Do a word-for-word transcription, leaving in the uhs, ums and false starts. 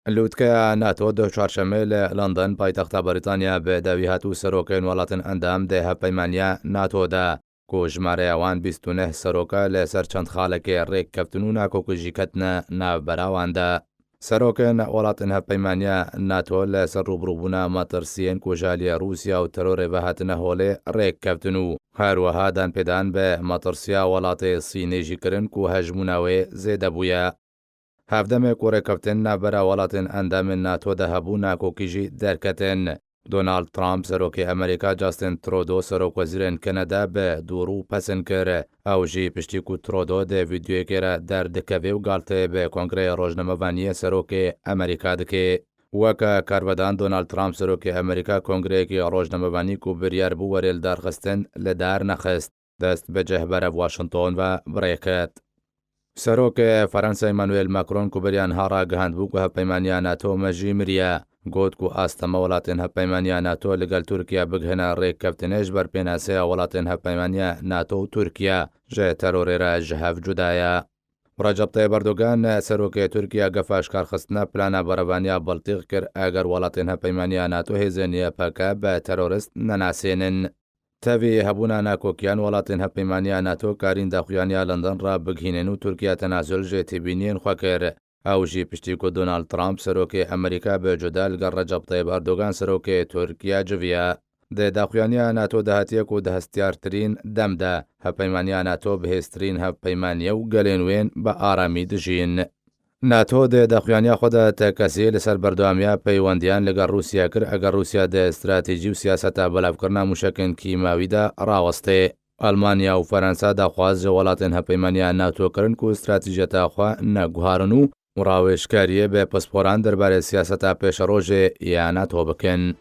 Lûtkeya NATO du çarşemê li London, paytexta Brîtanya, bi dawî hat û serokên welatên endam di hevpeymaniya NATO de, ku jimareya wan bîst û neh serok e, li ser çend xalekê rêk keftin û nakokî jî ketine navbera wan de. Serokên welatên hevpeymaniya NATO li ser rûbirûbûna metirsiyên ku ji aliyê Rûsya û terorê ve hatine holê rêk keftin û her wiha danpêdan bi metirsiya welatê Sînê jî kirin ku hejmûna wê zêde bûye. Hevdemê ku rêkeftin navbera welatên endamên NATO de hebû, nakokî jî derketin. Donald Trump, serokê Amerîka, Justin Trudeau, serokwezîrên Kanada, bi dûrû pesn kir. Ew jî piştî ku Trudeau di vîdeoyekê re derdikeve û galtê bi Kongreyê Rojnamevaniyê serokê Amerîka dike. Weke karvedan, Donald Trump, serokê Amerîka, kongreyekî rojnamevanî ku biryar bû werê lidarxistin, li dar nexist. Dest bi cih berev Washington ve bi rê ket. Serokê Fransa Emmanuel Macron ku beriya niha ragihandbû ku hevpeymaniya NATO mejî miriye, got ku astema welatên hevpeymaniya NATO li gel Tirkiye bigihine rêkeftinê ji ber pênaseya welatên hevpeymaniya NATO û Tirkiye ji terorê re ji hev cuda ye. Recep Tayyip Erdogan, serokê Tirkiye, gefa ji kar xistina plana berevaniya Baltîk kir, eger welatên hevpeymaniya NATO hêzên Y P G bi terorist nenasênin. Tevî hebûna nakokiyan, welatên hevpeymaniya NATO karîn daxuyaniya London re bigihînin û Tirkiye tenazul ji têbîniyên xwe kir. Ew jî piştî ku Donald Trump, serokê Amerîka, bi cuda li gel Recep Tayyip Erdogan, serokê Tirkiye, civiya. Di daxuyaniya NATO de hatiye ku di hestiyartirîn dem de hevpeymaniya NATO bi hêztirîn hevpeymanî ye û gelên wên bi aramî dijîn. NATO di daxuyaniya xwe de tekesî li ser berdewamiya peywendiyan li gel Rûsya kir, eger Rûsya di stratejî û siyaseta belavkirina mûşekên kîmawî de rawestê. Almanya û Fransa daxwaz ji welatên hevpeymaniya NATO kirin ku stratejiyeta xwe neguharin û rawêjkariyê bi pisporan derbarê siyaseta pêşerojê ya NATO bikin.